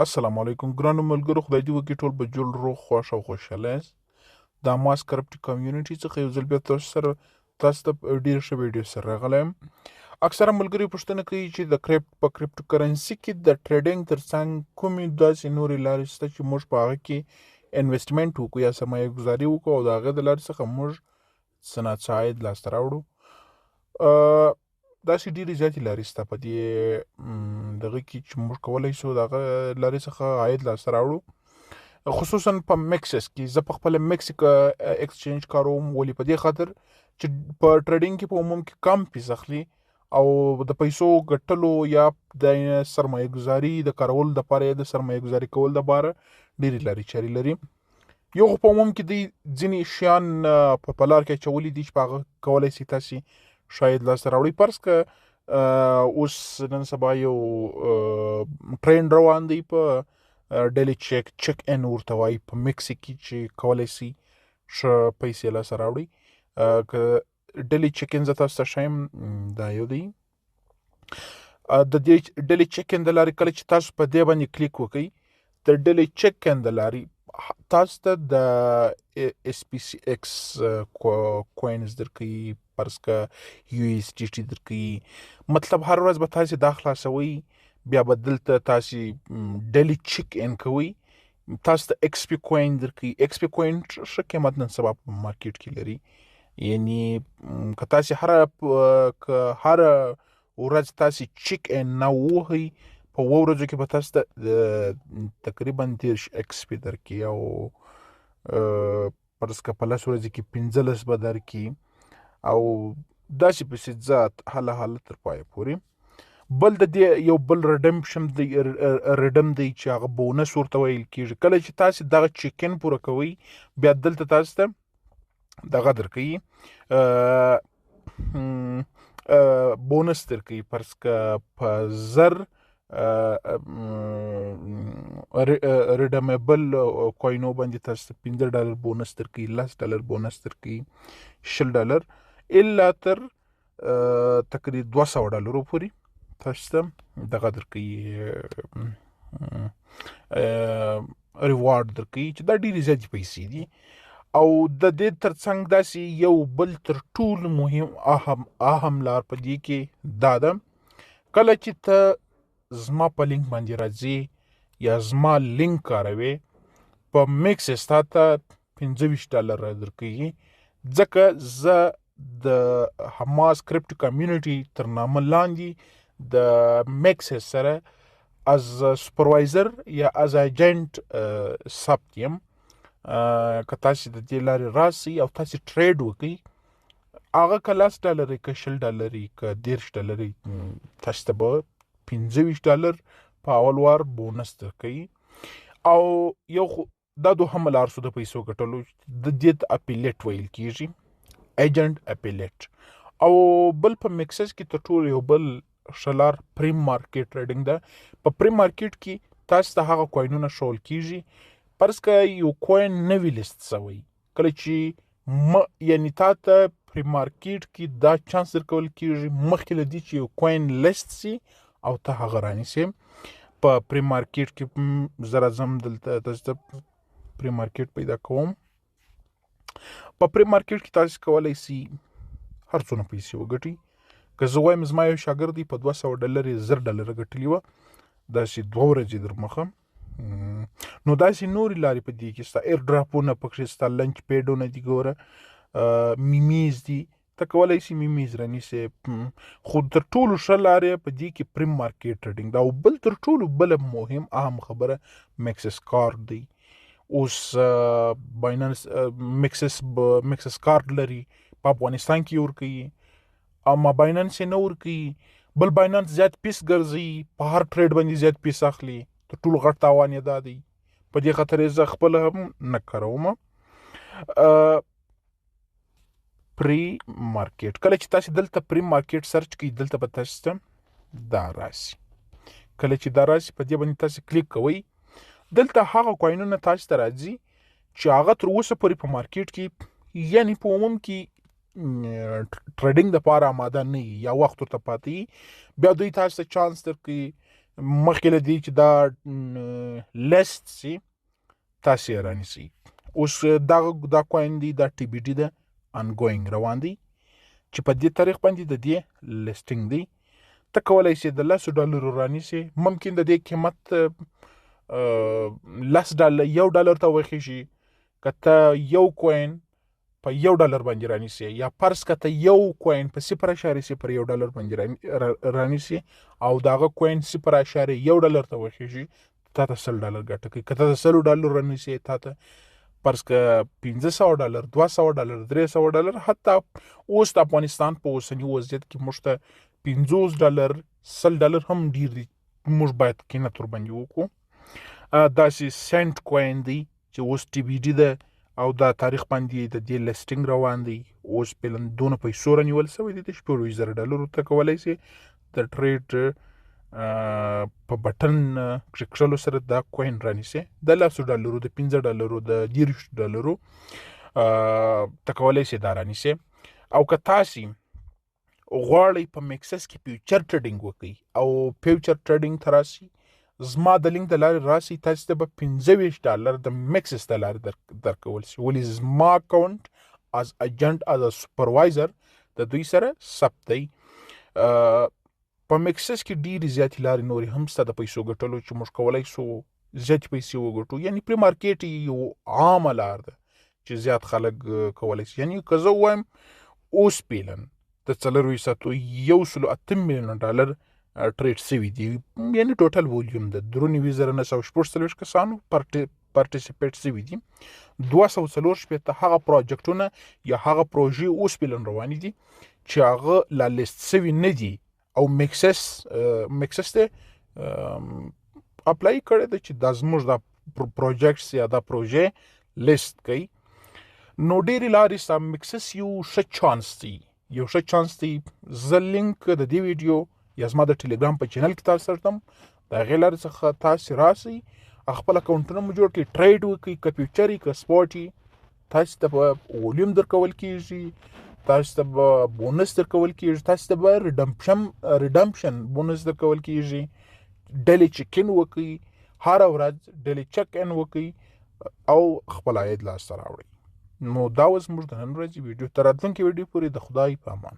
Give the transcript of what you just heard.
السلام علیکم ګرانو ملګرو، خدای دې وکړي ټول به جوړ، روغ، خوښ او خوشحاله یاست. د ماس کرپټ کمیونټي څخه یو ځل بیا تاسو سره تاسو ته ډیر ښه ویډیو سره راغلی یم. اکثره ملګري پوښتنه کوي چې د کریپټ په کریپټو کرنسي کې د ټریډینګ ترڅنګ کومې داسې نورې لارې شته چې موږ په هغه کې انویسټمنټ وکړو یا سرمایه ګذاري وکړو او د هغې د لارې څخه موږ څه ناڅه عاید لاسته راوړو. داسې ډېرې زیاتې لارې شته په دې دغه کې چې موږ کولی شو د هغه لارې څخه عاید لاسته راوړو، خصوصا په میکسس کې. زه په خپله میکس ایکسچینج کاروم، ولې په دې خاطر چې په ټریډینګ کې په عموم کې کم فیس اخلي او د پیسو ګټلو یا د سرمایه ګذاري د کارولو دپاره یا د سرمایه ګذاري کولو دپاره ډېرې لارې چارې لري. یو خو په عموم کې دی ځینې شیان په لار کې اچولي دي چې په هغه کولی شئ تاسې شاید لاسته راوړئ. فرض که اوس نن سبا یو ټرینډ روان دی په ډیلی چک، چک ان ورته وایي په میکسي کې، چې کولی شئ ښه پیسې لاسته راوړئ. که ډیلی چک ان زه تاسو ته ښیم، دا یو دی د دې ډیلی چک ان د لارې. کله چې تاسو په دې باندې کلیک وکړئ، د ډیلی چک ان د لارې تاسو ته د اس پی سی ایکس کوینز درکوي، فرض که یو اس ډي ټي درکوي. مطلب هر ورځ به تاسو دا خلاصوئ، بیا به دلته تاسو ډیلی چک ان کوئ، تاسو ته ایکس پی کوین درکوي. ایکس پی کوین ښه قیمت نن سبا په مارکیټ کې لري، یعنی که تاسو هره ورځ تاسو چک ان نه ووهئ، په اوو ورځو کې به تاسو ته تقریبا 30 ایکس پی درکړي، او فرض که په 10 ورځې کې 15 به درکړي، او داسې پسې ځه هله هله تر پایه پورې. بل د دې یو بل ریډمشن دی، ریډم دی چې هغه بونس ورته ویل کېږي. کله چې تاسې دغه چک ان پوره کوئ، بیا دلته تاسو ته دغه درکوي، بونس درکوي. فرض که په 1000 ریډمیبل کوینو باندې تاسو ته پنځه ډالر بونس درکوي، لس ډالر بونس درکوي، 20 ډالر، الا تر تقریبا 200 ډالرو پورې تاسو ته دغه درکوي، ریوارډ درکوي، چې دا ډېرې زیاتې پیسې دي. او د دې ترڅنګ داسې یو بل تر ټولو مهم اهم لار په دې کې دا ده، کله چې ته زما په لینک باندې راځې یا زما لینک کاروې، په میکس ستا ته 25 ډالر را درکوي، ځکه زه د حماس کریپټو کمیونټي تر نامه لاندې د میکس سره از سپروایزر یا از ایجنټ ثبت یم. که تاسې د دې لارې راسئ او تاسې ټریډ وکئ، هغه که لس ډالر، که 20 ډالر، که 30 ډالر، تاسې ته به 25 ډالر په اول وار بونس درکوي. او یو خو دا دوهمه لار شو د پیسو ګټلو، د دې ته اپیلیټ ویل کېږي، ایجنټ اپیلیټ. او بل په میکسس کې تر ټولو یو بل ښه لار پریم مارکیټ ټریډینګ ده. په پریم مارکیټ کې تاسو ته هغه کوینونه ښوول کېږي. فرض که یو کوین نوی لیست شوی، کله چې یعنی تا ته پری مارکیټ کې دا چانس درکول کېږي مخکې له دې چې یو کوین لیست شي او ته هغه رانیسې. په پری مارکیټ کې زه راځم دلته تاسو ته پری مارکیټ پیدا کوم. په پری مارکیټ کې تاسو کولی شئ هر څونه پیسې وګټئ. که زه وایم زما یو شاګرد دی په 200 ډالر یې 1000 ډالر ګټلي وه، داسې دوه ورځې در مخه. نو داسې نورې لارې په دې کې شته، ایر ډراپونه پکښې شته، لنچ پیډونه دي، ګوره، میمیز دي، ته کولی شې میمیز رانیسې. خو تر ټولو ښه لار یې په دې کې پریم مارکیټ ټریډینګ ده. او بل تر ټولو بله مهم اهم خبره میکسس کارت دی. اوس بایننس، میکسس کارت لري، په افغانستان کې یې ورکوي، اما بایننس یې نه ورکوي. بل بایننس زیات پیس ګرځي، په هر ټریډ باندې زیات پیس اخلي، تر ټولو غټ تاوان یې دا دی. په دې خاطر یې زه خپله هم نه کاروم. پری مارکیټ، کله چې تاسې دلته پری مارکیټ سرچ کړئ، دلته به تاسې ته دا راسي. کله چې دا راسي، په دې باندې تاسې کلیک کوئ، دلته هغه کوینونه تاسې ته راځي چې هغه تر اوسه پورې په مارکیټ کې، یعنی په عموم کې ټریډینګ دپاره آماده نه وي یا وخت ورته پاتې وي. بیا دوی تاسو ته چانس درکوي مخکې له دې چې دا list سي، تاسو یې رانیسئ. اوس دا coin دی، دا TBD ده، ongoing روان دی چې په دې تاریخ باندې د دې listing دی. ته کولای شې د 10 ډالرو رانیسې، ممکن د دې قیمت 10 ډالر، 1 ډالر ته وخیژي. که ته یو coin په 1 ډالر باندې رانیسې، یا فرض که ته یو coin په 0.01 ډالر باندې رانیسې او دغه coin 0.1 ډالر ته وخیژي، تا ته 100 ډالر ګټه کوي. که ته د 100 ډالر رانیسې، تا ته فرض که 500 ډالر، 200 ډالر، 300 ډالر. حتی اوس د افغانستان په اوسني وضعیت کې موږ ته 50 ډالر، 100 ډالر هم ډیر دي، موږ باید قناعت ورباندې وکړو. داسې سنټ coin دی چې اوس TBD ده او دا تاریخ باندې د دې listing روان دی. اوس فعلا دونه پیسو رانیول سوی دی، د 26,000 ډالرو. ته کولای شې د trade په button کښلو سره دا coin رانیسې، د 10 ډالرو، د 5 ډالرو، د 30 ډالرو، ته کولای شې دا رانیسې. او که تاسې غواړئ په MEXC کې future trading وکړئ او future trading ته راسي، زما د لینک د لارې راسي، تاسو ته به 25 ډالر د MEXC د لارې درکول شي، ولې زما account as agent، as supervisor د دوی سره ثبت دی. په MEXC کې ډېرې زیاتې لارې نورې هم شته د پیسو ګټلو چې موږ کولای شو زیاتې پیسې وګټو. یعنی pre-market یو عامه لار ده چې زیات خلک کولای شي. یعنی که زه ووایم، اوس فعلا د 24 ساعتو 108 میلیون ډالر trade سوي دي، یعنی total volume د 93,946 کسانو participate سوي دي. 264 هغه پروجیکټونه یا هغه پروژې اوس فعلا روانې دي چې هغه لا لیست سوي نه دي او MEXC ته apply کړی دی چې دا زموږ دا projects یا دا پروژې لیست کړي. نو ډېرې لارې ستا، MEXC یو ښه چانس دی، یو ښه چانس دی. زه لینک د دې ویډیو یا زما د ټلګرام په channel کې تاسو سره، د هغې لارې څخه تاسو راسئ، خپل اکاونټونه مو جوړ کړئ، trade وکړئ، که future، که spot. تاسو ته به ولیوم درکول کیږي، تاسو ته به bonus درکول کیږي، تاسو ته به redemption bonus درکول کیږي. daily check in وکړئ، هره ورځ daily check in وکړئ او خپل عاید لاسته راوړئ. نو دا اوس موږ د نن ورځې ویډیو. تر راتلونکې ویډیو پورې د خدای په امان.